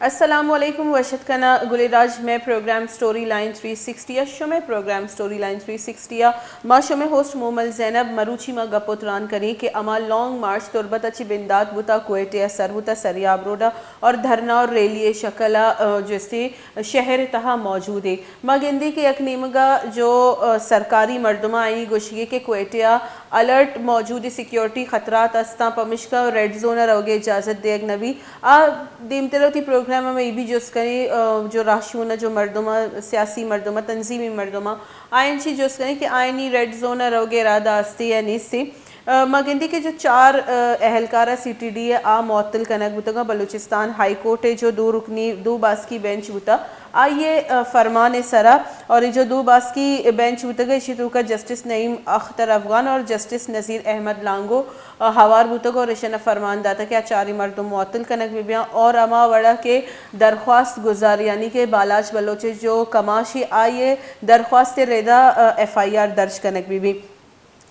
السلام علیکم، وش اتک کناں گلیں راج مئے programme Story Line three sixty ءَ۔ شمئے programme Story Line three sixty ءَ ما شمئے ہوسٹ مومل زینب۔ مروچی ما گپ ءُ تران کنیں کہ ہما لانگ مارچ تربت ءَ چہ بندات بوتا، کوئٹہ ءَ سر بوتا، سریاب روڈ ءَ اور دھرنا اور ریلی ءِ شکل ءَ، آ، جو استے شہر ءِ تہا موجود ایں۔ ما گندیں کہ یک نیمگ ءَ جو، آ، سرکاری مردماں آئی گوشگی کہ کوئٹہ ءَ الرٹ موجود ایں، سیکیورٹی خطرات استاں، پمشکا ریڈ زون ءَ روگ ءِ اجازت دیگ نہ بی۔ آ دیمتر وتی پروگرام ءَ ما اے بھی جست کنیں، آ، جو راہشون ءَ جو مردماں، سیاسی مردماں، تنظیمی مردماں، آیاں چی جست کنیں کہ آیانی ریڈ زون ءَ روگ ءِ ارادہ استے یا نیستے۔ آ، ما گندیں کہ جو چار، آ، اہلکار سی ٹی ڈی ءِ آ معطل کنگ بوتگاں، بلوچستان ہائی کورٹ ءِ جو دو رکنی، دو باسکی بینچ بوتا، آئی ءِ، آ، فرمان ءِ سرا اور اے جو دو باسکی بینچ بوتگ، ایشی توکا جسٹس نعیم اختر افغان اور جسٹس نذیر احمد لانگو، آ، ہوار بوتگ اور ایشاں فرمان داتا کہ آ چاریں مردم معطل کنگ بہ بیاں اور ہما وڑا کہ درخواست گزار، یعنی کہ بالاچ بلوچ ءِ جو کماش ایں، آئی ءِ درخواست ءِ ردا، آ، ایف آئی آر درج کنگ بہ بی۔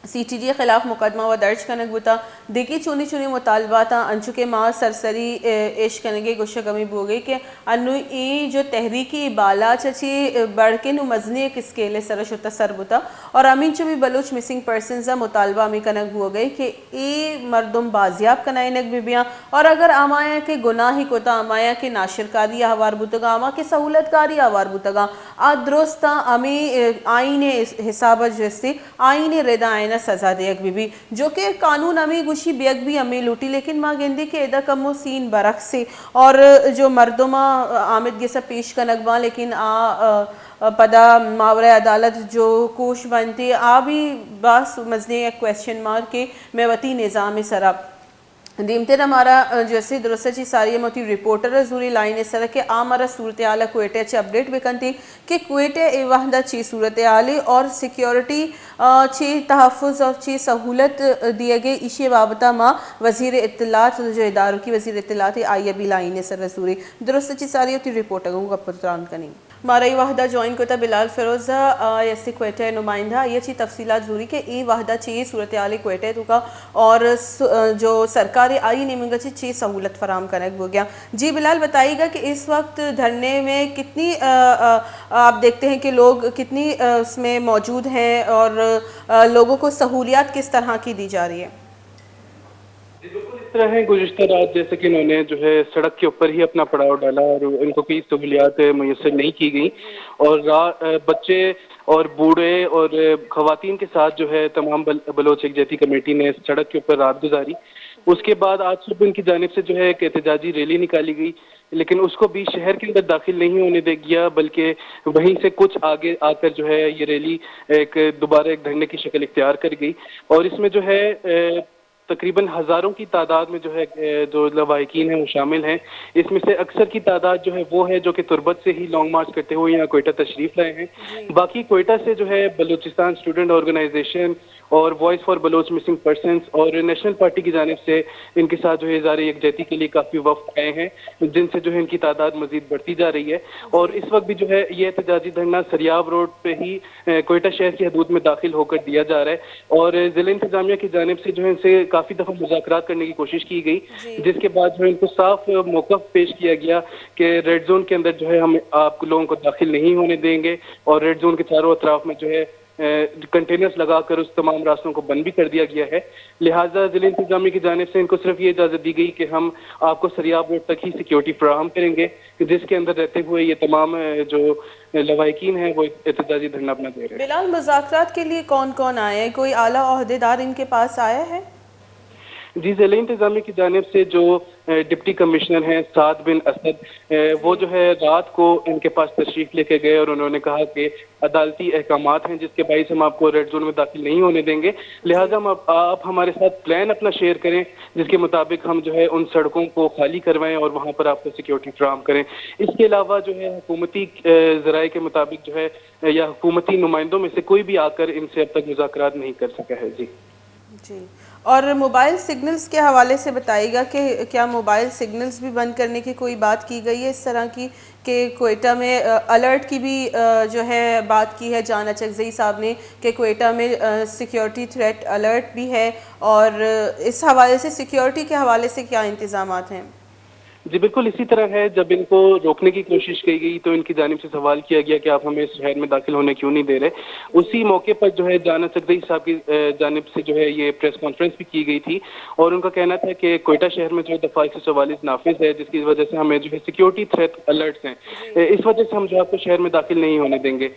سی ٹی ڈی ءِ خلاف مقدمہ و درج کنگ بوتا۔ دگہ چونیں چونیں مطالباتاں انچو کہ ما سرسری، ءَ، اش کنگ ءِ گوشگ ہمے بوگ ءَ کہ انوں اے جو تحریک ایں بالاچ ءَ چہ، ءَ، بڑکن و مزنیں یک اسکیل ءِ سر ءَ شتہ سر بوتا اور ہمینچو بھی بلوچ مسنگ پرسنز ءَ مطالبہ ہمے کنگ بوگ ءَ کہ اے مردم بازیاب کنائینگ بہ بیاں اور اگر ہمایاں کہ گناہی کتا، ہمایاں کہ ناشرکاری ءَ ہوار بوتگاں، ہما کہ سہولت کاری ءَ ہوار بوتگاں، آ درستاں ہمے، ءَ، آئین ءِ حساب ءَ جو استے آئین ءِ ردا آیانا سزا دیگ بہ بی، جو کہ قانون ہمے گوشی بیگ بھی ہمے لوٹی، لیکن ما گندیں کہ ادا کمو سین برعکس ایں اور جو مردماں آمد گسا پیش کنگ باں، لیکن آ، آ، پدا ماورائے عدالت جو کوش بنت، آ بھی باز مزنیں یک کوئسچن مارک ایں مئے وتی نظام ءِ سرا۔ دیمتر ءَ مارا، آ، جو استے درست ءَ چہ ساری ءَ ما وتی رپورٹر ءَ زوری لائن ءِ سرا کہ آ مارا صورتحال ءَ کوئٹہ ءَ چہ اپڈیٹ بکنت کہ کوئٹہ ءَ اے وہد ءَ چی صورتحال ایں اور سیکیورٹی، آ، چی تحفظ اور چی سہولت، آ، دیگ ءَ، ایشی ءِ بابت ءَ ما وزیر اطلاعات جو ادارکی وزیر اطلاعات ایں آئی ءَ بھی لائن ءِ سرا زوری۔ درست ءَ چہ ساری ءَ وتی رپورٹ ءَ گوں گپ ءُ تران کنیں۔ مارا اے وہد ءَ جوائن کتا بلال فیروز ءَ، آ، ایس سی کوئٹہ ءِ نمائندہ، آئی ءَ چی تفصیلات زوری کہ اے وہد ءَ چی صورتحال ایں کوئٹہ ءِ توکا اور س-، جو سرکار ایں آئی ءِ نیمگ ءَ چی، چی سہولت فراہم کنگ بوگیاں۔ جی بلال، بتائیے گا کہ اس وقت دھرنے میں کتنی، آ، آ، آپ دیکھتے ہیں کہ لوگ کتنی، آ، اس میں موجود ہیں اور، آ، لوگوں کو سہولیات کس طرح کی دی جا رہی ہے؟ جی، بالکل اس طرح ہے۔ گزشتہ رات جیسے کہ انہوں نے جو ہے سڑک کے اوپر ہی اپنا پڑاؤ ڈالا اور ان کو کئی سہولیات، آ، میسر نہیں کی گئیں اور را-، آ، بچے اور بوڑھے اور، آ، خواتین کے ساتھ جو ہے تمام بل-، بلوچ یکجہتی کمیٹی نے سڑک کے اوپر رات گزاری۔ اس کے بعد آج صبح ان کی جانب سے جو ہے ایک احتجاجی ریلی نکالی گئی، لیکن اس کو بھی شہر کے اندر داخل نہیں ہونے دیا گیا، بلکہ وہیں سے کچھ آگے آ کر جو ہے یہ ریلی ایک دوبارہ ایک دھرنے کی شکل اختیار کر گئی اور اس میں جو ہے، آ، تقریباً ہزاروں کی تعداد میں جو ہے، آ، جو لواحقین ہیں وہ شامل ہیں۔ اس میں سے اکثر کی تعداد جو ہے وہ ہے جو کہ تربت سے ہی لانگ مارچ کرتے ہوئے یہاں کوئٹہ تشریف لائے ہیں۔ جی۔ باقی کوئٹہ سے جو ہے بلوچستان اسٹوڈنٹ آرگنائزیشن اور Voice for Baloch Missing Persons اور نیشنل پارٹی کی جانب سے ان کے ساتھ جو ہے اظہار یکجہتی کے لیے کافی وفد آئے ہیں، جن سے جو ہے ان کی تعداد مزید بڑھتی جا رہی ہے۔ اور اس وقت بھی جو ہے یہ احتجاجی دھرنا سریاب روڈ پہ ہی، آ، کوئٹہ شہر کی حدود میں داخل ہو کر دیا جا رہا ہے اور ضلع انتظامیہ کی جانب سے جو ہے ان سے کافی دفعہ مذاکرات کرنے کی کوشش کی گئی، جی۔ جس کے بعد جو ہے ان کو صاف موقف پیش کیا گیا کہ ریڈ زون کے اندر جو ہے ہم آپ لوگوں کو داخل نہیں ہونے دیں گے اور ریڈ زون کے چاروں اطراف میں جو ہے، آ، کنٹینرز لگا کر اس تمام راستوں کو بند بھی کر دیا گیا ہے۔ لہٰذا ضلع انتظامیہ کی جانب سے ان کو صرف یہ اجازت دی گئی کہ ہم آپ کو سریاب روڈ تک ہی سیکیورٹی فراہم کریں گے، جس کے اندر رہتے ہوئے یہ تمام، آ، جو لواحقین ہیں وہ احتجاجی دھرنا اپنا دے رہے ہیں۔ بلال، مذاکرات کے لیے کون کون آئے ہیں؟ کوئی اعلیٰ عہدیدار ان کے پاس آیا ہے؟ جی، ضلع انتظامیہ کی جانب سے جو، آ، ڈپٹی کمشنر ہیں سعد بن اسد، آ، وہ جو ہے رات کو ان کے پاس تشریف لے کے گئے اور انہوں نے کہا کہ عدالتی احکامات ہیں جس کے باعث ہم آپ کو ریڈ زون میں داخل نہیں ہونے دیں گے، لہٰذا ہم آپ، آپ ہمارے ساتھ پلان اپنا شیئر کریں جس کے مطابق ہم جو ہے ان سڑکوں کو خالی کروائیں اور وہاں پر آپ کو سیکیورٹی فراہم کریں۔ اس کے علاوہ جو ہے حکومتی، آ، ذرائع کے مطابق جو ہے یا حکومتی نمائندوں میں سے کوئی بھی آ کر ان سے اب تک مذاکرات نہیں کر سکا ہے۔ جی۔ جی۔ اور موبائل سگنلز کے حوالے سے بتائیے گا کہ کیا موبائل سگنلز بھی بند کرنے کی کوئی بات کی گئی ہے اس طرح کی کہ کوئٹہ میں، آ، الرٹ کی بھی، آ، جو ہے بات کی ہے، جان اچکزئی صاحب نے کہ کوئٹہ میں، آ، سیکیورٹی تھریٹ الرٹ بھی ہے اور اس حوالے سے، سیکیورٹی کے حوالے سے کیا انتظامات ہیں؟ جی بالکل اسی طرح ہے، جب ان کو روکنے کی کوشش کی گئی تو ان کی جانب سے سوال کیا گیا کہ آپ ہمیں اس شہر میں داخل ہونے کیوں نہیں دے رہے۔ اسی موقع پر جو ہے جان اچکزئی صاحب کی جانب سے جو ہے یہ پریس کانفرنس بھی کی گئی تھی، اور ان کا کہنا تھا کہ کوئٹہ شہر میں جو ہے دفعہ ایک سو چوالیس نافذ ہے، جس کی وجہ سے ہمیں جو ہے سیکیورٹی تھریٹ الرٹس ہیں، اس وجہ سے ہم جو ہے آپ کو شہر میں داخل نہیں ہونے دیں گے۔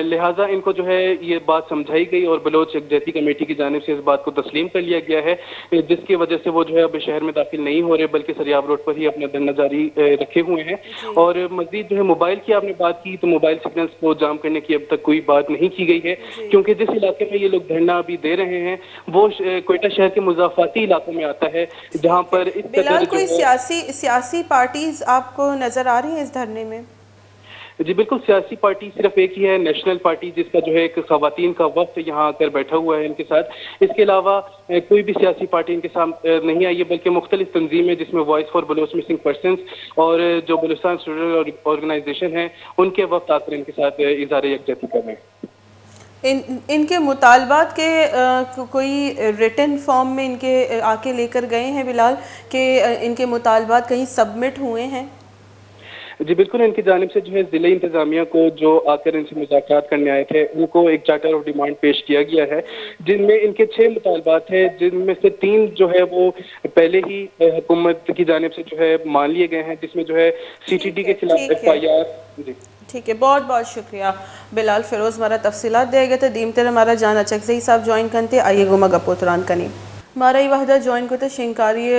لہٰذا ان کو جو ہے یہ بات سمجھائی گئی اور بلوچ یکجہتی کمیٹی کی جانب سے اس بات کو تسلیم کر لیا گیا ہے، جس کی وجہ سے وہ جو ہے اب شہر میں داخل نہیں ہو رہے بلکہ سریاب روڈ پر ہی اپنا دھرنا جاری رکھے ہوئے ہیں۔ اور مزید جو ہے موبائل کی آپ نے بات کی تو موبائل سگنلز کو جام کرنے کی اب تک کوئی بات نہیں کی گئی ہے، کیونکہ جس علاقے میں یہ لوگ دھرنا ابھی دے رہے ہیں وہ کوئٹہ شہر کے مضافاتی علاقوں میں آتا ہے، جہاں پر اس قدر بلال، جو کوئی ہے سیاسی سیاسی پارٹیز آپ کو نظر آ رہی ہیں اس دھرنے میں؟ جی بالکل، سیاسی پارٹی صرف ایک ہی ہے، نیشنل پارٹی، جس کا جو ہے ایک خواتین کا وفد یہاں آ کر بیٹھا ہوا ہے ان کے ساتھ۔ اس کے علاوہ کوئی بھی سیاسی پارٹی ان کے ساتھ نہیں آئی ہے، بلکہ مختلف تنظیمیں، جس میں Voice for Baloch Missing Persons اور جو بلوچستان اسٹوڈنٹ آرگنائزیشن ہے، ان کے وفد آ کر ان کے ساتھ اظہار یکجہتی کر رہے ہیں۔ ان ان کے مطالبات کے کوئی ریٹن فارم میں ان کے آ کے لے کر گئے ہیں بلال، کہ ان کے مطالبات کہیں سبمٹ ہوئے ہیں؟ جی بالکل، ان کی جانب سے جو ہے ضلعی انتظامیہ کو جو آ کر ان سے مذاکرات کرنے آئے تھے، ان کو ایک چارٹر آف ڈیمانڈ پیش کیا گیا ہے، جن میں ان کے چھ مطالبات ہیں، جن میں سے تین جو ہے وہ پہلے ہی حکومت کی جانب سے جو ہے مان لیے گئے ہیں، جس میں جو ہے سی ٹی ڈی کے خلاف ایف آئی آر۔ جی۔ ٹھیک ہے، بہت بہت شکریہ بلال فیروز، مارا تفصیلات دے گئے تھے۔ دیمتر مارا جان اچکزئی صاحب جوائن کنتے، آئیے گوما گپ و تران کنی۔ مارا ای وحدہ جوائن کو تھے شنکاری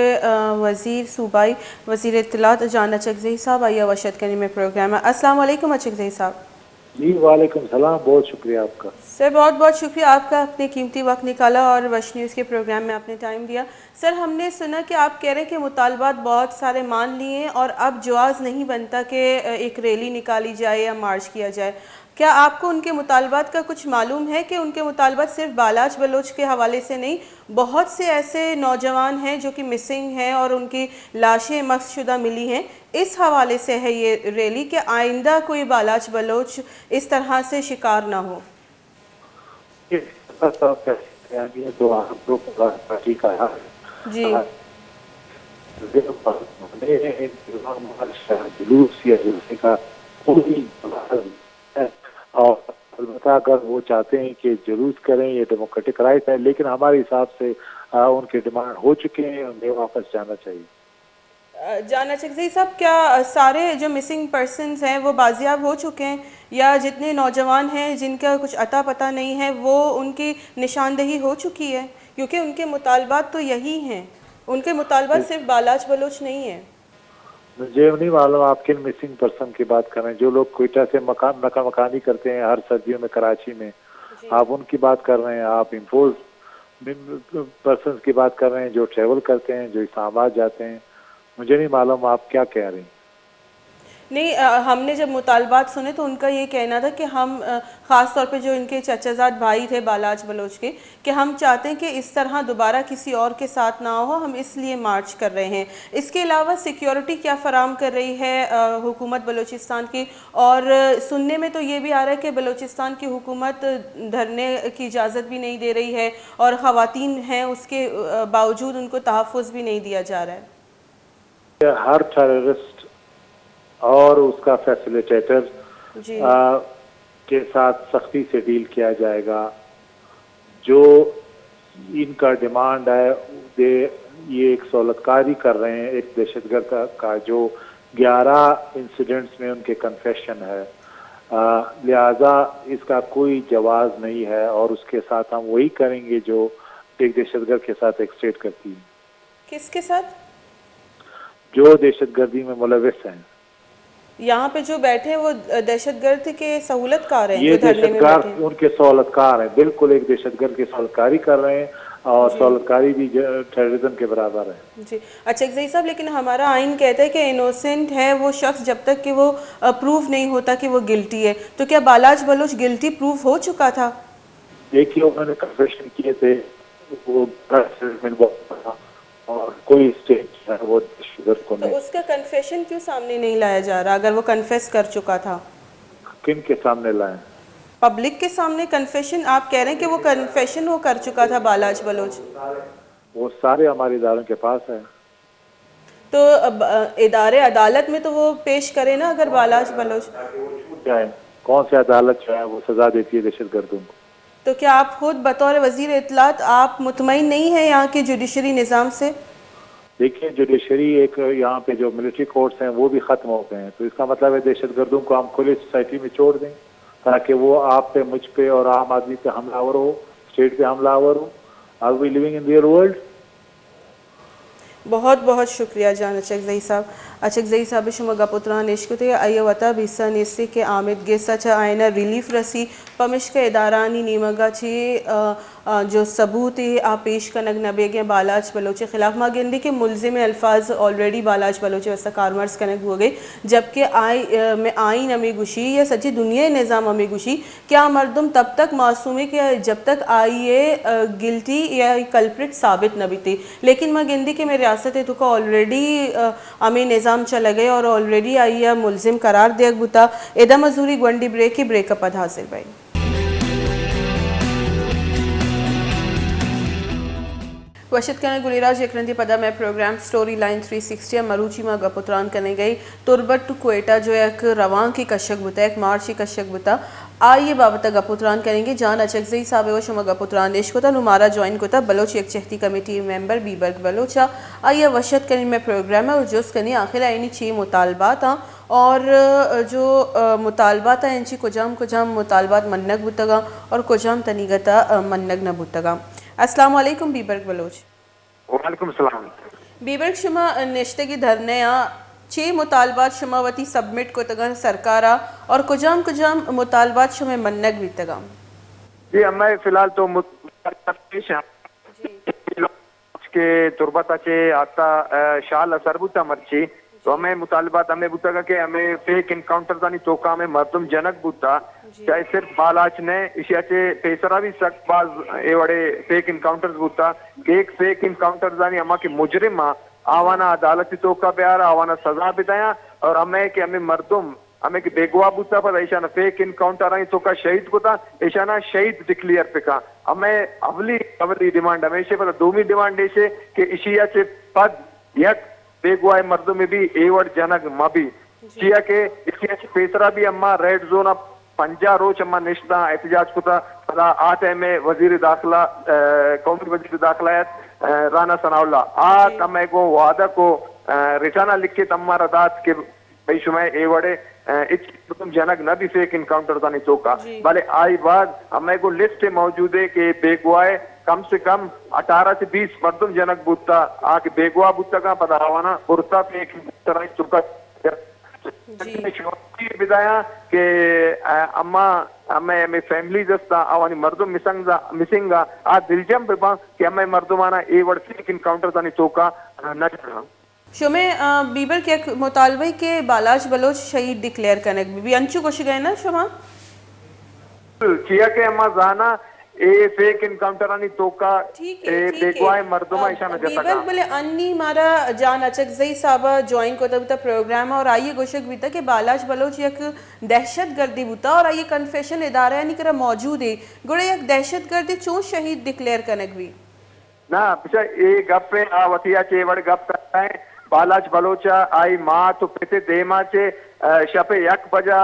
وزیر صوبائی وزیر اطلاعات جان اچکزئی صاحب، آئیے وشت کنی میں پروگرام۔ السلام علیکم اچکزئی صاحب۔ جی وعلیکم السلام، بہت شکریہ آپ کا۔ سر، بہت بہت شکریہ آپ کا، اپنے قیمتی وقت نکالا اور وش نیوز کے پروگرام میں آپ نے ٹائم دیا۔ سر، ہم نے سنا کہ آپ کہہ رہے ہیں کہ مطالبات بہت سارے مان لیے ہیں اور اب جواز نہیں بنتا کہ ایک ریلی نکالی جائے یا مارچ کیا جائے۔ کیا آپ کو ان کے مطالبات کا کچھ معلوم ہے کہ ان کے مطالبات صرف بالاچ بلوچ کے حوالے سے نہیں، بہت سے ایسے نوجوان ہیں جو کہ مسنگ ہیں اور ان کی لاشیں مسخ شدہ ملی ہیں، اس حوالے سے ہے یہ ریلی کہ آئندہ کوئی بالاچ بلوچ اس طرح سے شکار نہ ہو؟ یہ ایسا فیصلہ بیان ہے جو آپ لوگ پارٹی کا ہے۔ جی۔ جلوس یا جلسے کا کوئی جواز نہیں ہے۔ اور البتہ اگر وہ چاہتے ہیں کہ جلوس کریں، یہ ڈیموکریٹک رائٹ ہے، لیکن ہمارے حساب سے، آ، ان کے ڈیمانڈ ہو چکے ہیں، انہیں واپس جانا چاہیے۔ جان اچکزئی صاحب، کیا سارے جو مسنگ پرسنز ہیں وہ بازیاب ہو چکے ہیں، یا جتنے نوجوان ہیں جن کا کچھ اتا پتہ نہیں ہے، وہ ان کی نشاندہی ہو چکی ہے؟ کیونکہ ان کے مطالبات تو یہی ہیں، ان کے مطالبات صرف بالاچ بلوچ نہیں ہیں۔ مجھے نہیں معلوم آپ کن مسنگ پرسن کی بات کر رہے ہیں، جو لوگ کوئٹہ سے مکان، نقل مکانی کرتے ہیں ہر سردیوں میں کراچی میں، آپ ان کی بات کر رہے ہیں، آپ امپوز پرسنز کی بات کر رہے ہیں، جو ٹریول کرتے ہیں، جو اسلام آباد جاتے ہیں۔ مجھے نہیں معلوم آپ کیا کہہ رہی ہیں۔ نہیں، ہم نے جب مطالبات سنے تو ان کا یہ کہنا تھا کہ ہم، خاص طور پہ جو ان کے چچا زاد بھائی تھے بالاچ بلوچ کے، کہ ہم چاہتے ہیں کہ اس طرح دوبارہ کسی اور کے ساتھ نہ ہو، ہم اس لیے مارچ کر رہے ہیں۔ اس کے علاوہ سیکیورٹی کیا فراہم کر رہی ہے حکومت بلوچستان کی؟ اور سننے میں تو یہ بھی آ رہا ہے کہ بلوچستان کی حکومت دھرنے کی اجازت بھی نہیں دے رہی ہے اور خواتین ہیں، اس کے باوجود ان کو تحفظ بھی نہیں دیا جا رہا ہے۔ ہر ٹیررسٹ اور اس کا فیسیلیٹیٹر، جی، آ، کے ساتھ سختی سے ڈیل کیا جائے گا۔ جو ان کا ڈیمانڈ ہے، دے، یہ ایک سہولت کاری کر رہے ہیں ایک دہشت گرد کا، کا جو گیارہ انسیڈنٹس میں ان کے کنفیشن ہے۔ آ، لہذا اس کا کوئی جواز نہیں ہے اور اس کے ساتھ ہم وہی کریں گے جو ایک دہشت گرد کے ساتھ ایک اسٹیٹ کرتی ہے۔ کس کے ساتھ؟ جو دہشت گردی میں ملوث ہیں۔ یہاں پہ جو بیٹھے ہیں وہ دہشت گرد کے سہولت کار ہیں، یہ جو دھرنے دہشت میں گرد بیٹھے ہیں؟ ان کے سہولت کار ہیں، بالکل ایک دہشت گرد کی سہولت کاری کر رہے ہیں اور، جی، سہولت کاری بھی ج-، ٹیررزم کے برابر ہے۔ جی، اچھا، اکزئی صاحب، لیکن ہمارا آئین کہتا ہے کہ انوسنٹ ہے وہ شخص جب تک کہ وہ، آ، پروف نہیں ہوتا کہ وہ گلٹی ہے، تو کیا بالاچ بلوچ گلٹی پروف ہو چکا تھا؟ دیکھیے، انہوں نے کنفیشن کیے تھے، وہ گھر سے انوالو تھا اور کوئی اسٹیٹ جو ہے وہ دہشت گرد کو تو نہیں۔ اس کا کنفیشن کیوں سامنے نہیں لایا جا رہا اگر وہ کنفیس کر چکا تھا؟ کن کے سامنے لائیں؟ پبلک کے سامنے کنفیشن، آپ کہہ رہے ہیں کہ وہ کنفیشن وہ کر چکا تھا بالاچ بلوچ۔ وہ سارے ہمارے اداروں کے پاس ہے۔ تو اب، ادارے عدالت میں تو وہ پیش کرے نا، اگر بالاچ بلوچ۔ تاکہ وہ چھوٹ جائیں۔ کون سی عدالت جو ہے وہ سزا دیتی ہے دہشت گردوں کو؟ تو کیا آپ خود بطور وزیر اطلاعات آپ مطمئن نہیں ہیں یہاں کے جوڈیشری نظام سے؟ دیکھیے، جوڈیشری ایک، یہاں پہ جو ملٹری کورٹس ہیں وہ بھی ختم ہو گئے ہیں، تو اس کا مطلب ہے دہشت گردوں کو ہم کھلے سوسائٹی میں چھوڑ دیں تاکہ وہ آپ پہ، مجھ پہ اور عام آدمی پہ حملہ آور ہو، اسٹیٹ پہ حملہ آور ہو۔ Are we living in real world? بہت بہت شکریہ جان اچکزئی صاحب۔ اچکزئی صاحب شما گپ و تران اشکتے، آئی وتا بیسا نیستے کہ آمید گس ء چہ آئینا ریلیف رسی، پمشکہ ادارہانی نیمگا چی، آ، آ، جو ثبوت ء آ پیش کنگ نہ بیگ ء بالاچ بلوچ ء خلاف۔ ما گندی کہ ملزم الفاظ آلریڈی بالاچ بلوچ ء واسطہ کارمرز کنگ بوگ ء، جبکہ آئی، آ، میں آئین ہمیں گوشی یا سچی دنیا ء نظام ہمیں گوشی کہ آ مردم تب تک معصوم ہے کہ جب تک آئی ء، آ، گلٹی یا کلپریٹ ثابت نہ بیتی۔ لیکن ما گندی کہ میں ریاست ء توکا آلریڈی، آ، ہمیں نظام چلگ ء اور آلریڈی آئی ء ملزم قرار دیگ بوتا۔ ادا مزوری گونڈی بریک ء، بریک ء پد حاضر بئیں۔ گوشت کنگ گلی راج، یک رندی پدا مئے programme Story Line three sixty ء مروچی ما گپ و تران کنگ ء تربت ٹو کوئٹہ جو یک روانکے کشگ بوتا، یک مارچے کشگ بوتا، آئی ء بابت ء گپ و تران کنگ ء۔ جان اچکزئی صاحب ء و شما گپ و تران اش کتا، نوں مارا جوائن کتا بلوچ یکجہتی کمیٹی ء ممبر بیبرگ بلوچ ء، آئی ء وشت کنیں مئے پروگرام ء اور جست کنیں آخر آئینی چی مطالبات آں۔ اور جو، آ، مطالبات آں، انچی کجام کجام مطالبات منگ بوتگاں اور کجام تنیگتا، آ، منگ نہ بوتگاں۔ السلام علیکم بیبرگ بلوچ۔ وعلیکم السلام۔ بیبرگ، شما نشتگی دھرنے آ، چے مطالبات شما وتی سبمٹ کتگاں سرکارا اور کجام کجام مطالبات شما منگ بیتگاں؟ جی، ہمے فی الحال تو مطالبات پیش ہیں۔ جی۔ کہ تربت ء چہ آتا، آ، شال ء سر بوتا مرچی۔ تو ہمے مطالبات ہمے بوتگ کہ ہمے فیک انکاؤنٹرزانی توکا ہمے مردم جنگ بوتا، جی۔ چاہے صرف بالاچ نہ، ایشی ء چہ پیسرا بھی سک باز اے وڑے فیک انکاؤنٹرز بوتا کہ ایک فیک انکاؤنٹرزانی ہما کہ مجرم آ، آوانا عدالت توکا بیارا، آوانا سزا بدیاں اور ہمے کہ ہمے مردم ہمے کہ بیگواہ بوتا، پدا ایشانا فیک انکاؤنٹرانی توکا شہید کتا، ایشانا شہید ڈکلیئر بکا۔ ہمے اولی، اولی ڈیمانڈ ہمیشے، پدا دومی ڈیمانڈ ایشے کہ ایشی ء چہ پد یک بیگواہ مردمے بھی اے وڑ جنگ مہ بی۔ جی۔ چیا کہ ایشی ء چہ پیسرا بھی اما ریڈ زون ء پنجاہ روچ اما نشتاں احتجاج کتا، پدا آ ٹائم ء وزیر داخلہ، آ، قومی وزیر داخلہ ات، آ، رانا ثناء اللہ۔ آ جی۔ ہمے گوں وعدہ کو، آ، ریٹرن ء لکھت امارا دات کہ بھئی شمئے اے وڑے، آ، ہچ مردم جنگ نہ بی فیک انکاؤنٹرزانی توکا۔ جی۔ بلے آئی بعد ہمے گوں لسٹ موجود ہے کہ بیگواہ کم سے کم اٹھارہ سے بیس مردم جنگ بوتا، آ کہ بیگواہ بوتگاں، پدا آوانا برتا فیک انکاؤنٹرانی توکا۔ جی۔ شماری بدایاں کہ، آ، اما، ہمے، ہمے فیملیز ہستا، آوانی مردم مسنگ دا، مسنگا، آ دلجم بباں کہ ہمے مردمانا اے وڑ فیک انکاؤنٹرزانی توکا، آ، نہ جناں۔ شمئے، آ، بیبرگ یک مطالبہ کہ بالاچ بلوچ شہید ڈکلیئر کنگ بہ بی، انچو گوشگ ء نا شما؟ چیا کہ اما زانا اے فیک انکاؤنٹرانی توکا ٹھیک ہے، اے ٹھیک ہے۔ بیگواہ مردم آ، ایشانا بیبرگ جتگا۔ بلے انی مارا جان اچکزئی صاحب جوائن کتا بوتا پروگرام اور آئیے گوشگ بیتا کہ بالاچ بلوچ یک دہشت گردی بوتا اور آئیے کنفیشن ادارہ یعنی کرا موجود ہے، گڑا یک دہشت گردی چون شہید ڈکلیئر کنگ بی؟ نہ، بچار، اے گپ ء آ وتی ء چہ اے وڑ گپ کرتا ہے۔ بالاچ بلوچ ء آئی مات و پت ء دیما چہ، آ، شپ ء یک بجا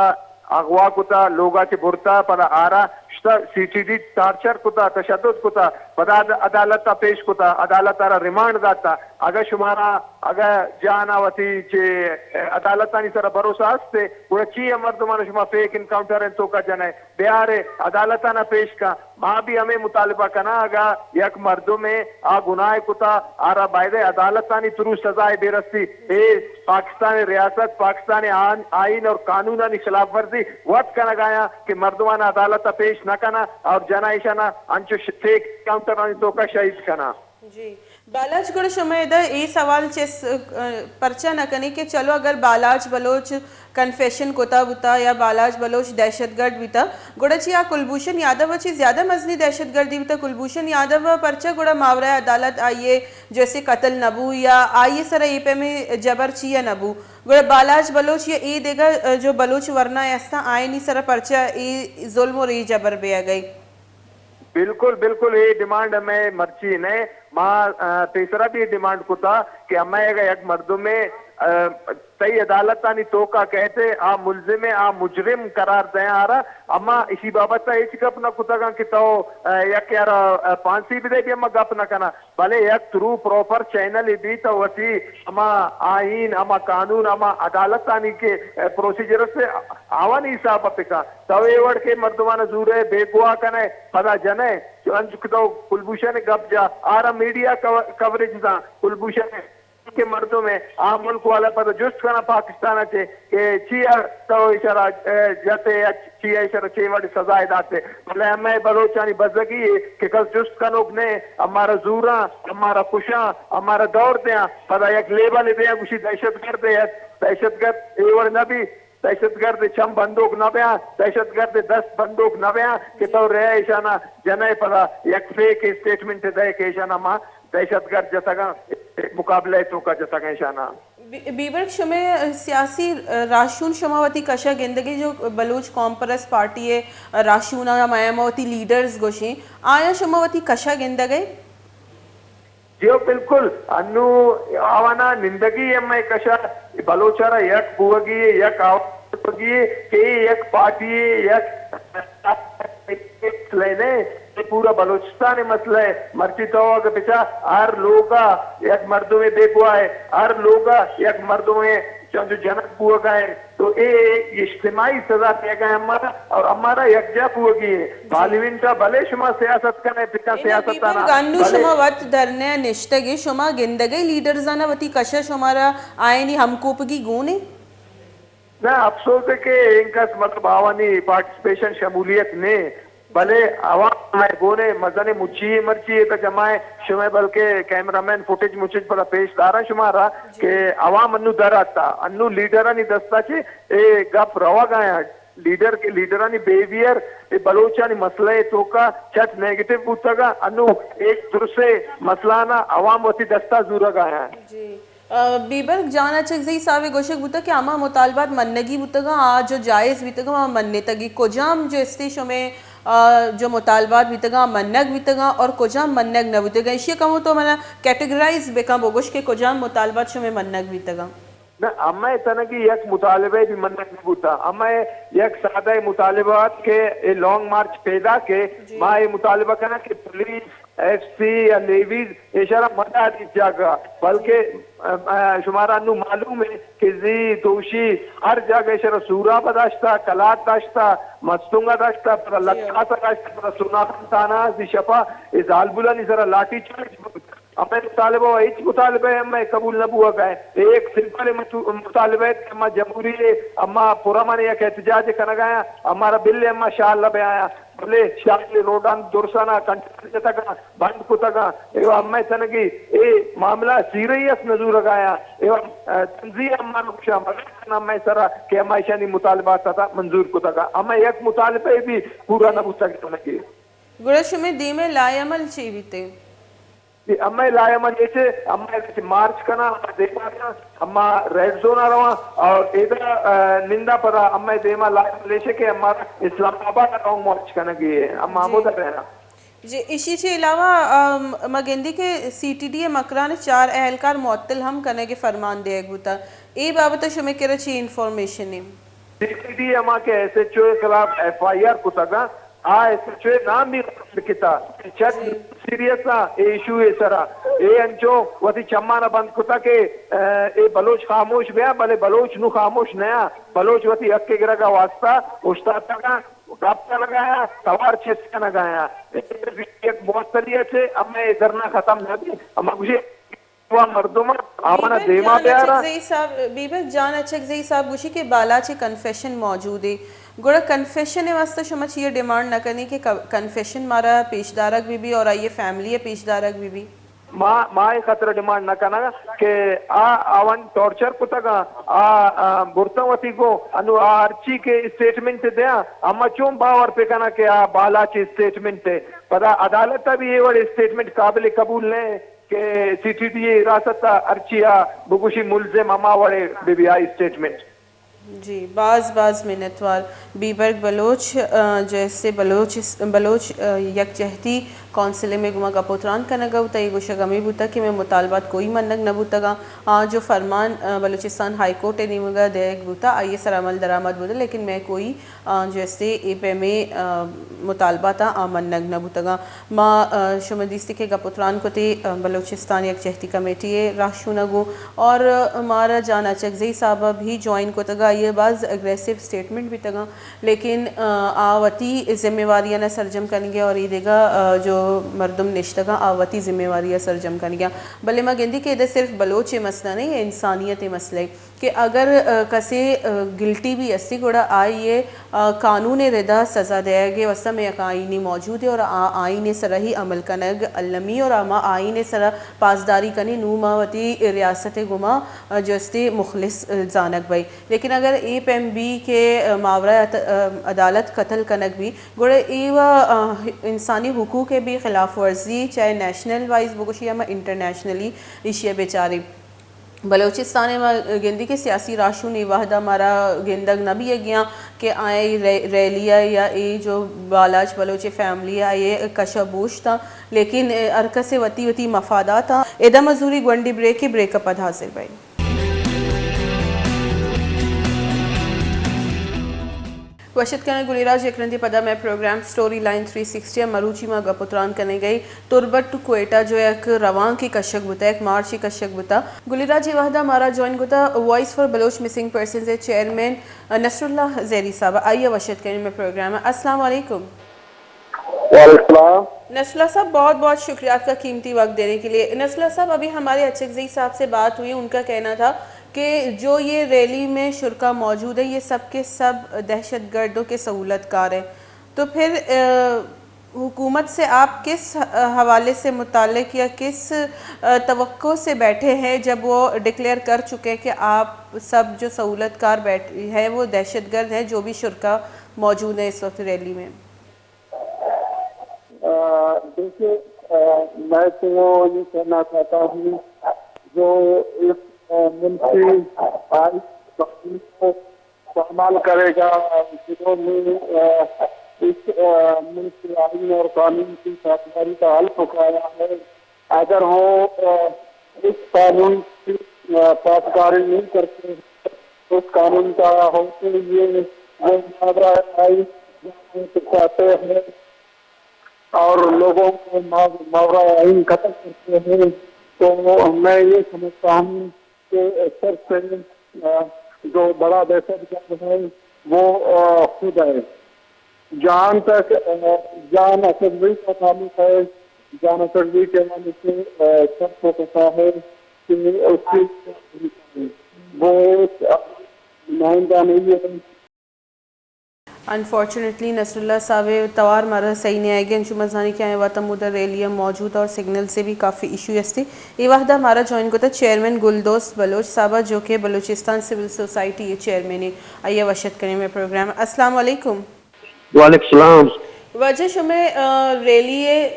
اغوا کتا، لوگا چہ برتا، پدا آرا شتا سی ٹی ڈی ٹارچر کتا، تشدد کتا، پدا عد-، عدالت ء پیش کتا، عدالت آرا ریمانڈ داتا۔ اگہ شمارا، اگہ جان ء وتی چہ عدالتانی سرا بھروسہ است، گڑا چی ء مردمان شما فیک انکاؤنٹر انت توکا جنئے؟ بیارے، عدالت آنا پیش کن۔ ما بھی ہمے مطالبہ کناں، اگاں یک مردمے آ گناہ کتا، آرا بایدے عدالتانی تھرو سزائے بے رسی۔ اے پاکستان ریاست، پاکستان آن-، آئین اور قانونانی خلاف ورزی وت کنگایاں کہ مردمان عدالت پیش نہ کناں اور جنایشانا انچو ش-، فیک کاؤنٹرانی توکا شہید کناں۔ جی۔ بالاچ، گڑا شما ادا اے سوال چست، ا، پرچا نہ کنی کہ چلو اگر بالاچ بلوچ کنفیشن کتا بوتا یا بالاچ بلوچ دہشت گرد بیتا، گڑا چی آ کلبھوشن یادو ء چی زیادہ مزنی دہشت گردی بیتا؟ کلبھوشن یادو ء پرچا گڑا ماورای عدالت آئی ء جیسے قتل نہ بو یا آئی ء سر ء اے پیمیں جبر چی ء نہ بو؟ گڑا بالاچ بلوچ یا اے دگہ، ا، جو بلوچ ورنا ء استاں آئینی سر ء پرچا اے ظلم اور اے جبر بیگ ء؟ بالکل، بالکل، اے ڈیمانڈ ہمے مرچی نہ، ما، آ، پیسرا بھی ڈیمانڈ کتا کہ ہمے اگہ یک مردمے، آ، تئی عدالتانی توکا کئیت، آ ملزم ء، آ مجرم قرار دیاں آرا، اما اشی بابت ء ہچ گپ نہ کتگاں کہ تو، آ، یک یارا، آ، پھانسی بدے بھی اما گپ نہ کناں، بلے یک ترو پراپر چینل بی تو وتی ہما آئین، ہما قانون، ہما عدالتانی کہ، آ، پروسیجر است آوانی حساب ء پکا تو اے وڑ کہ مردمان زورے بیگواہ کنے پدا جنے، انچو کہ تو کلبوشن گپ جا آرا میڈیا کو-، کوریج داں کلبوشن کہ مردم ء آ ملک والا پدا جست کناں پاکستان ء چہ کہ چیا تو ایشرا، ء، جت ء یا چیا ایشرا چے وڑ سزا ء دات ء، بلے ہمے بلوچانی بزگی ء کہ کس جست کنوک نہ، ہمارا زوراں، ہمارا کشاں، ہمارا دور دیاں، پدا یک لیبل دیاں گوشی دہشت گرد ء، دہشت گرد اے وڑ نہ بی، دہشت گرد چم بندوک نہ بیاں، دہشت گرد دست بندوک نہ بیاں کہ تو رہ ایشانا جنئے پدا یک فیک اسٹیٹمنٹ دئے کہ ایشانا ما دہشت گرد جتگاں، مقابلہ ء توکا جتگاں ایشاناں۔ بی-، بیبرگ شمئے سیاسی راہشون شما وتی کشا گندگے جو بلوچ قوم پرست پارٹی ء راہشوناں یا مئے ہما وتی لیڈرز گوشیں، آیاں شما وتی کشا گندگے؟ جی ہو، بالکل۔ انو آوانا نندگی ء مئے کشا بلوچ ء را یک بوگی ء، یک آواز بوگی ء کہ اے یک پارٹی ء، یک مسئلہ نہ، اے پورا بلوچستان ء مسئلہ ء۔ مرچی تو اگہ بچا ہر لوگ ء یک مردمے بیگواہ ء، ہر لوگ ء یک مردمے چنچو جنگ بوگ ء انت، تو اے اجتماعی سزا دیگ ء ہمارا اور ہمارا یکجا بوگی ہے۔ جی۔ پارلیمنٹ ء بلے شما سیاست کنے پکا، یعنی سیاست بیبرگ آنا انو بلے شما وت دھرنے ء نشتگے، شما گندگے لیڈرز آنا وتی کش ء شمارا آیانی ہمکوپگی گون انت؟ نہ، افسوز ہے کہ انکس مطلب آوانی پارٹیسپیشن، شمولیت نے، بلے عوام مئے گونے مزن مچی مرچی ہے تا جمع ہے، شمئے بلکہ کیمرہ مین فوٹیج مچج پدا پیش دارا شمارا جی۔ کہ عوام انو در آتا، انو لیڈرانی دستا چے اے گپ روگ آیا۔ لیڈر کہ لیڈرانی بیہیویئر اے بلوچانی مسئلہ ء توکا چٹ نیگیٹو بوتگ ء، انو اے درسے مسئلہ نا عوام وتی دستا زورگ آیاں۔ جی۔ ء، بیبرگ جان اچکزئی صاحب ء گوشگ بوتگ کہ ہما مطالبات منگی بوتگاں، آ جو جائز بیتگاں، آ منتگی۔ کجام جو استے شمے، ء، جو مطالبات بیتگاں، آ منگ بیتگاں اور کجام منگ نہ بوتگاں؟ ایشی ء کمو تو منا کیٹیگرائز بکن، بگوش کہ کجام مطالبات شمے منگ بیتگاں؟ نہ، ہمے تنگی یک مطالبہ بھی منگ نہ بوتا۔ ہمے یک سادہ مطالبہ ات کہ اے لانگ مارچ پیدا کہ جی۔ ما اے مطالبہ کناں کہ پولیس، ایف سی یا لیویز ایشارا مدد اس جاگہ، بلکہ، ا، ا، شمارا انو معلوم ہے کہ زی دوشی ہر جاگہ ایشارا سوراب داشتا، کلات داشتا، مستونگا داشتا، پدا جی۔ لکاسا داشتا، پدا سوناخان تھانہ، زی شپا اے زالبولانی سرا لاٹھی چارج بوت۔ ہمے مطالبہ و ہچ مطالبہ ہمے قبول نہ بوگا ہے۔ اے ایک سمپل مطو-، مطالبہ ہے کہ ہما جمہوری ہے، ہما پرامن یک احتجاج کنگا ہے، ہمارا بل ہما شال بہ آیا، بلے شال روڈان درسانا کنٹرول جتگا، بند کتگا۔ اے ہمے تنگی اے معاملہ سیریس نزورگا ہے۔ اے، ا، تنزیہ ہما نقشہ مگر ہمے سرا کہ ہما ایشانی مطالبات تا منظور کتگا۔ ہمے یک مطالبہ بھی پورا نہ بوتگ تنگی۔ گڑا شمے دیمے لائحہ عمل چی بیتے؟ جی، ہمے لائحہ عمل یہ چے، ہمے چے مارچ کنا، ہمے دیما کنا، ہما ریڈ زون آ رواں اور ایدا، ا، نندا پدا ہمے دیما لائحہ عمل ایشے کہ ہمارا اسلام آباد آ لانگ مارچ کنگی ہے، ہما جی۔ ہمودا رہنا۔ جی، ایشی چے علاوہ، ام، ما گندی کہ سی ٹی ڈی اے مکران چار اہلکار معطل ہم کنگے فرمان دیگ بوتا۔ اے بابت شمے کرا چی انفارمیشن ہے؟ سی ٹی ڈی اے ہما کہ ایس ایچ او خلاف ایف آئی آر کتگا، آ ایس ایچ او نام بھی رد کتا۔ چٹ جی۔ سیریس آ اے ایشو اے سرا۔ اے انچو وتی چمانا بند کتا کہ، ا، اے بلوچ خاموش بیا، بلے بلوچ نو خاموش نیا۔ بلوچ وتی حق گرگا واسطہ اوشتاتگا، گپ کنگایا، توار چست کنگایا۔ اے یک معطلی اچے، ہمے دھرنا ختم نہ بی۔ ہما گوشے وا مردم آوانا بیبرگ دیما جان بیارا۔ اچکزئی صاحب، بیبرگ جان اچکزئی صاحب گوشی کہ بالاچ کنفیشن موجود ہے۔ گڑا کنفیشن واسطہ شما چیئے ڈیمانڈ نہ کنی کہ ک-، کنفیشن مارا پیش دارگ بی بی اور آئیے فیملی پیش دارگ بی بی؟ ما، ما اے خاطر ڈیمانڈ نہ کنگا کہ آ، آوان ٹارچر کتگا، آ، آ، برتن وتی گو، انو آ ہرچی کہ اسٹیٹمنٹ دیا، اما چون باور پہ کنا کہ آ بالاچ اسٹیٹمنٹ ہے؟ پدا عدالت بھی اے وڑ اسٹیٹمنٹ قابل قبول نہیں۔ کہ سی ٹی ڈی اے حراست ء ہرچی ء بگوشی ملزم ہما وڑے بہ بی آئی اسٹیٹمنٹ۔ جی، باز باز منتوار۔ بیبرگ بلوچ، آ، جیسے بلوچ، بلوچ، آ، یکجہتی کونسل ء مئے گوما گپ و تران کنگ ء بوتا، اے گوشگ ہمے بوتا کہ مئے مطالبات کوئی منگ نہ بوتگاں۔ آ جو فرمان، آ، بلوچستان ہائی کورٹ ء نیمگ ء دیگ بوتا، آئی ء سر عمل درآمد بوتا، لیکن مئے کوئی، آ، جیسے اے پیمیں، آ، مطالبات آ منگ نہ بوتگاں۔ ما، آ، شما دیستی کہ گپ و تران کتی، آ، بلوچستان یکجہتی کمیٹی ء راہشون ء گوں، اور، آ، مارا جان اچکزئی صاحب ء بھی جوائن کتگ ء، آئی ء باز اگریسو اسٹیٹمنٹ بیتگاں، لیکن، آ، آ وتی ذمہ واریاں سرجم کنگ ء اور اے دگہ، آ، جو مردم نشتگاں آ وتی ذمہ واریاں سرجم کنگ ء۔ بلے ما گندی کہ ادھر صرف بلوچ ء مسئلہ نہیں، انسانیت ء مسئلہ ء۔ کہ اگر، آ، کسے، آ، گلٹی بھی استی گڑا آئی ء، آ، قانون ء ردا سزا دیگ ء واستہ مئے یک آئینے موجود ء اور آ آئین ء سرا ہی عمل کنگ المی اور ہما آئین ء سرا پاسداری کنی، نوں ما وتی ریاست ء گوما، آ، جو استی مخلص، آ، زانگ بئی۔ لیکن اگر اے پیم بی کہ، آ، ماورا عت-، آ، عدالت قتل کنگ بی گڑا اے و، آ، انسانی حقوق ء بھی خلاف ورزی چاہے نیشنل وائز بگوشی یا ما انٹرنیشنلی ایشی ء بچاری۔ بلوچستان ء ما گندی کہ سیاسی راہشون اے وہد ء مارا گندگ نہ بیگیاں کہ آئی ریلی ء یا اے جو بالاچ بلوچ فیملی ء آئی کش ء بوشتاں، لیکن ہر کس ء وتی وتی مفادات آں۔ ادا مزوری گونڈی بریک ء، بریک ء پد حاضر بئیں۔ وش اتک کنیں گلی راج، یک رندے پدا مئے programme Story Line three sixty ء مروچی ما گپ و تران کنیں گئی تربت ٹو کوئٹہ جو یک روانکے کشگ بوتا، یک مارچے کشگ بوتا۔ گلی راج اے وہدا مارا جوائن کتا Voice for Baloch Missing Persons ء چیئرمین نصر اللہ زہری صاحب، آئی ء وش اتک کنیں مئے پروگرام ء۔ السلام علیکم۔ وعلیکم السلام۔ نصر اللہ صاحب، بہت بہت شکریہ آپ کا قیمتی وقت دینے کے لیے۔ نصر اللہ صاحب، ابھی ہمارے اچکزئی صاحب سے بات ہوئی، ان کا کہنا تھا کہ جو یہ ریلی میں شرکا موجود ہیں، یہ سب کے سب دہشت گردوں کے سہولت کار ہیں۔ تو پھر، آ، حکومت سے آپ کس، آ، حوالے سے متعلق یا کس، آ، توقع سے بیٹھے ہیں جب وہ ڈکلیئر کر چکے ہیں کہ آپ سب جو سہولت کار بیٹھ-، ہے وہ دہشت گرد ہیں، جو بھی شرکا موجود ہیں اس وقت ریلی میں؟ آ، دیکھیے، آ، میں تو یہ کہنا چاہتا ہوں، جو اس، آ، ملک کی آئین قانون کو پامال کرے گا، جنہوں نے، آ، اس، آ، ملک کے آئین اور قانون کی پاسداری کا حلف اٹھایا ہے، اگر وہ، آ، اس قانون کی، آ، پاسداری نہیں کرتے، اس قانون کا ہوتے ہوئے وہ ماورا آئین جانے چاہتے ہیں اور لوگوں کو ما-، ماورا آئین قتل کرتے ہیں، تو میں یہ سمجھتا ہوں کہ سب سے، آ، جو بڑا دہشت گرد ہے، وہ، آ، خود ہے۔ جہاں تک، آ، جان اچکزئی کا تعلق ہے، جان اچکزئی کے حوالے سے، آ، سب کو پتا ہے کہ اس کی وہ نمائندہ نہیں ہے۔ انفارچونیٹلی نصر اللہ صاحب ء توار مارا صحیح نہیں آئے گی، انچو مزانی کہ آئیں وقت ہمودا ریلی ء موجود اور سگنل سے بھی کافی ایشو ہستی۔ اے وہدا مارا جوائن کتا چیئرمین گلدوست بلوچ صاحب ء، جو کہ بلوچستان سول سوسائٹی ء چیئرمین ء، آئی ء وش اتک کنیں مئے پروگرام۔ السلام علیکم۔ وعلیکم السلام۔ واجہ شمئے، آ، ریلی ء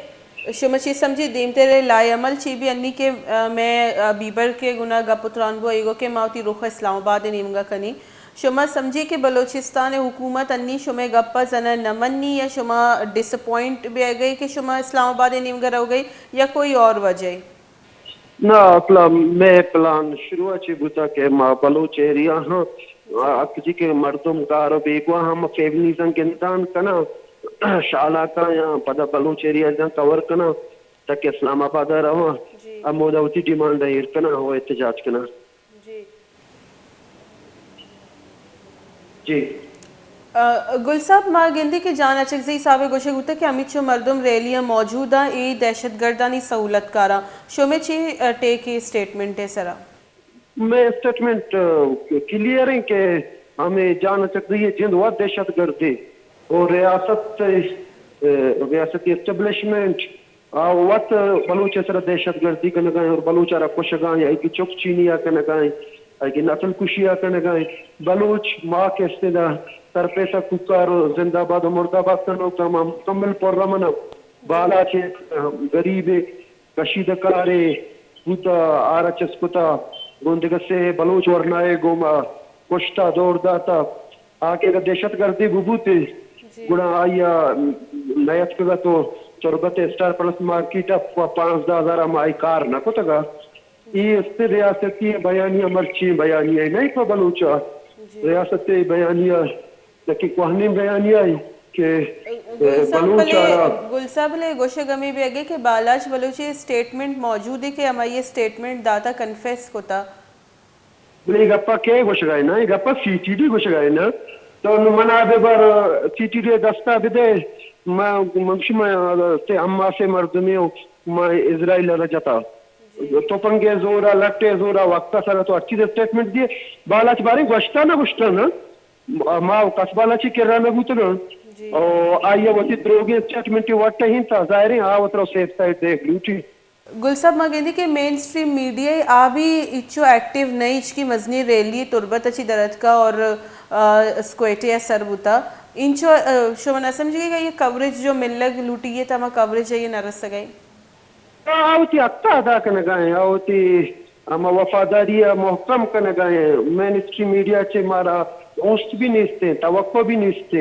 شما چی سمجھی؟ دیمتر ء لائحہ عمل چی بی؟ انی کہ، آ، مئے، آ، بیبر کے گنا گپ و تران بو، ایگو کہ ما وتی رخ اسلام آباد ء نیمگا کنی۔ شما سمجھی کہ بلوچستان ء حکومت انی شمئے گپ ء زنا نہ منی یا شما ڈس اپوائنٹ بیگئی کہ شما اسلام آباد ء نیمگا روگئی یا کوئی اور وجہ؟ نہ، پلان، مئے پلان شروع ء چہ بوتگ کہ ما بلوچ ایریا ہاں، آ، اکجی کہ مردم گار و بیگواہ ہم فیملیزاں گندان کناں، شالاکاں یا پدا بلوچ ایریازاں کور کناں، تاکہ اسلام آباد ء رواں، جی۔ ہمودا وتی ڈیمانڈ ء ایر کناں و احتجاج کناں۔ جی۔ جی۔ آ، گل صاحب، ما گندی کہ جان اچکزئی صاحب ء گوشگ بوتگ کہ ہمینچو مردم ریلی ء موجود آں، اے دہشت گردانی سہولت کار آں۔ شمے چی، آ، ٹیک اے اسٹیٹمنٹ ء سرا؟ مئے اسٹیٹمنٹ، آ، کلیئر ایں کہ ہمے جان اچکزئی ء جند وت دہشت گردے اور ریاست، آ، ریاستی اسٹیبلشمنٹ آ وت بلوچ ء سرا دہشت گردی کنگا ایں اور بلوچ ء را کشگا ایں، ایگی چک چینی ء کنگا ایں، ایگی نسل کشی ء کنگا ایں۔ بلوچ ماں کہ استیں دا سرپیسہ کوکار و زندہ باد و مردہ باد کنوکا، ما مکمل پرامن آں۔ بالاچ یک غریبے کشیدہ کارے بوتا، آرا چست کتا، گوں دگہ سے بلوچ ورنائے گوما کشتا، دور داتا۔ آ کہ اگر دہشت گردی ببوتے، گڑا آئی ء نیتکگ ات و تربت اسٹار پلس مارکیٹ ء پہ پانزدہ ہزار ء ما آئی کار نہ کتگ ات۔ اے است ریاستی بیانیہ، مرچی بیانیہ نہ پہ بلوچ ء۔ ریاستی بیانیہ یکی کوہنیں بیانیہ ء کہ، اے، گل صاحب بلوچ بلے، آرا گل صاحب بلے گوشگ ہمے بیگ ء کہ بالاچ بلوچ ء اسٹیٹمنٹ موجود ء کہ ہمائی ء اسٹیٹمنٹ داتا، کنفیس کتا۔ بلے اے گپا کئے گوشگا انت؟ اے گپا سی ٹی ڈی گوشگا انت۔ تو نوں منا ببر، سی ٹی ڈی دستا بدے، ما، من شما تے حماس مردمی و ما اسرائیل را جتا۔ توپنگے زورا، لٹے زورا، وقتا سرا تو ہرچی اسٹیٹمنٹ دیے۔ بالاچ بارے گوشتا نہ گوشتا نا۔ ما کس بالاچی کرا نہ بوتنا۔ او آئی وتی دروگیں اسٹیٹمنٹ وٹا ہنتا، ظاہر ہے آ وترا سیف سائیڈ دیکھ لوٹی۔ گل صاحب، ما گندی کہ مین اسٹریم میڈیا ء آ بھی ہچو ایکٹیو نہ، ہچکی مزنی ریلی تربت ء چی درتکا اور، آ، اسکویٹے ء سر بوتا۔ انچو، آ، شما نہ سمجھگے کہ یہ کوریج جو ملگ لوٹی ہے، تما کوریج ء یہ نہ رسگے؟ آ وتی حق ء ادا کنگا ہیں، آ وتی ہما وفاداری ء محکم کنگا ہیں۔ مین اسٹریم میڈیا چہ مارا اوست بھی نیستے، توقع بھی نیستے۔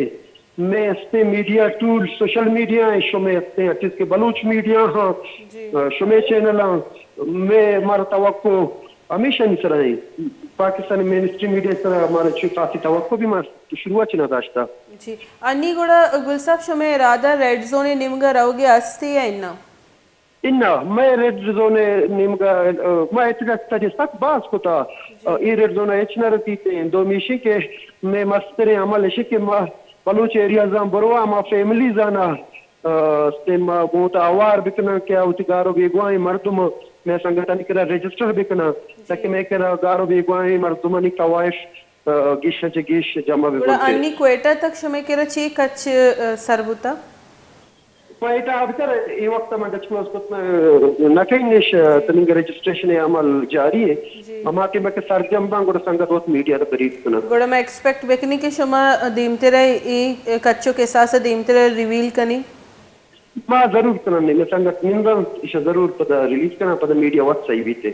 مئے استیں میڈیا ٹول سوشل میڈیا ہیں، شمئے استیں اٹ از کہ بلوچ میڈیا ہاں، آ، شمئے چینل ہاں، مئے مارا توقع ہمیشانی سرا ہیں۔ پاکستان مین اسٹریم میڈیا سرا مارا چی خاصی توقع بھی ما شروع چنا داشتا۔ جی۔ انی گڑا گل صاحب، شمئے ارادہ ریڈ زون نیمگا روگے استے یا انا؟ اناں، مئے ریڈ زون ء نیمگ ء، ما احتجاج تاں سک باز کتا۔ اے ریڈ زون ء ہچ نہ رسیت۔ دومی ایشی کہ مئے مستریں عمل ایشی کہ ما بلوچ ایریازاں بروا، ما فیملیز آناں، آ، استیں ما گوں وتا ہوار بکناں کہ آ وتی گار و بیگواہیں مردم مئے سنگتانی کرا رجسٹر بکناں، تاکہ مئے کرا گار و بیگواہیں مردمانی طوائف، آ، گیش چہ گیش جمع بہ گڑا بنت۔ انی کوئٹہ تک شمئے کرا چے کچ، آ، سر بوتا؟ کوئٹہ ء بچار، اے وقت ء من ڈسکلوز کت نہ، نہ کنش، تننگ رجسٹریشن ء عمل جاری ہے۔ ہما ٹیم کہ سرجم باں گڑا سنگت وت میڈیا ء بریف کناں۔ گڑا ما ایکسپیکٹ بکنی کہ شما دیمتر ء اے کچ و کساس ء دیمتر ء ریویل کنی؟ ما ضرور کناں، مئے سنگت ننداں، ایشاں ضرور پدا ریلیز کناں، پدا میڈیا وت صحیح بیتے۔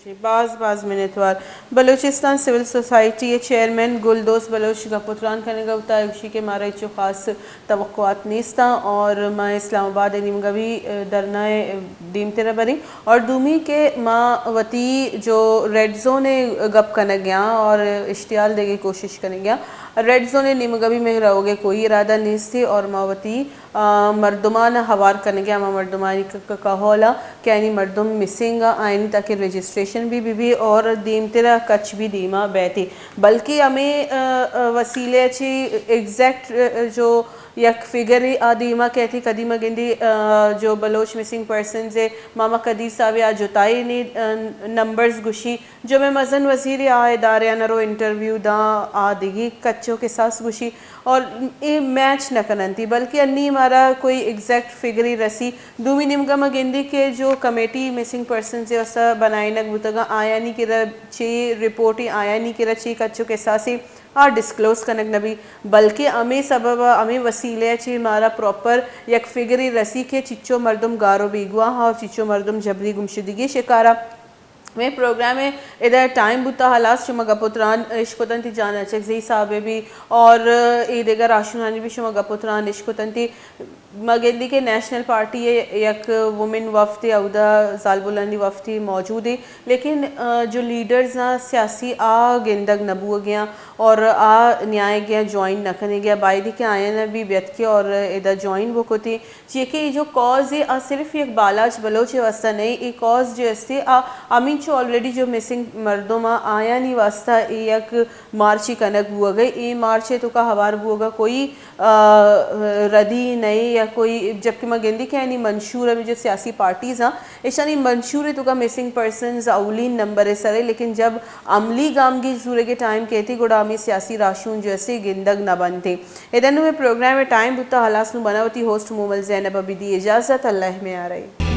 جی، باز باز منتوار۔ بلوچستان سول سوسائٹی ء چیئرمین گل دوست بلوچ گپ و تران کنگ ء اوتا، گوشی کہ مارا ہچو خاص توقعات نیستاں اور ما اسلام آباد ء نیمگا بھی، ء، دھرنا ء دیمترا بریں۔ اور دومی کہ ما وتی جو ریڈ زون ء گپ کنگ ء آں اور اشتعال دیگ ء کوشش کنگ ء آں، ریڈ زون ء نیمگا بھی مئے روگ ء کوئی ارادہ نیست اور ما وتی، آ، مردمان ء ہوار کنگ ء آں، ہما مردمانی ک-، ک-، کہول ء کہ آیانی مردم مسنگ ء، آیانی تاکہ رجسٹریشن بھی بہ بی اور دیمتر ء کچ بھی دیما بیت۔ بلکہ ہمے، آ، آ، وسیلے ء چہ ایگزیکٹ، آ، جو یک فگر ء آ دیما کیت، کدی ما گندی، آ، جو بلوچ مسنگ پرسنز ء ماما قدیر صاحب ء آ جتائینی، آ، نمبرز گوشی، جو مئے مزن وزیر ء آ ادارہ آناں رو انٹرویو داں، آ دگہ کچ و کساس گوشی اور اے میچ نہ کننتی، بلکہ انی مارا کوئی ایگزیکٹ فگرے رسی۔ دومی نیمگا ما گندی کہ جو کمیٹی مسنگ پرسنز ء واستہ بنائینگ بوتگاں، آیانی کرا چے رپورٹیں، آیانی کرا چے کچ و کساسے، آ ڈسکلوز کنگ نہ بی، بلکہ ہمے سبب ء ہمے وسیلہ ء چہ مارا پراپر یک فگرے رسی کہ چچو مردم گار و بیگواہ اور چچو مردم جبری گمشدگی شکارا۔ مئے پروگرام ء ادا ٹائم بوتا ہلاس، شما گپ و تران اشکتنتی جان اچکزئی صاحب ء بھی اور اے دگہ راہشونانی بھی شما گپ و تران اشکتنتی۔ ما گندی کہ نیشنل پارٹی ء یک وومن وفد ء اودا زالبولانی وفدے موجود ء، لیکن، آ، جو لیڈرز آں سیاسی آ گندگ نہ بوگیاں اور آ نیائگیاں جوائن نہ کنگیاں، بایدی کہ آیاں بھی بیتکے اور ادا جوائن بکتی۔ چیئے کہ اے جو کاز ہے، آ صرف یک بالاچ بلوچ ء واستہ نہیں، اے کاز جو استے، آ ہمینچو آلریڈی جو مسنگ مردم آ، آیانی واستہ اے یک مارچے کنگ بوگ ء۔ اے مارچ ء توکا ہوار بوگ ء کوئی، آ، ردی نہیں یا کوئی، جبکہ ما گندی کہ آیانی منشور ہمیں جو سیاسی پارٹیز آ، ایشانی منشور ء توکا مسنگ پرسنز اولی نمبر ء سر ء، لیکن جب عملی گامگیج زورگ ء ٹائم کیتی گڑا ہمیں سیاسی راہشون جو استے گندگ نہ بنتے۔ ادا نوں مئے پروگرام ء ٹائم بوتا ہلاس، نوں منا وتی ہوسٹ مومل زینب ء بدی اجازت، اللہ ء میارئے۔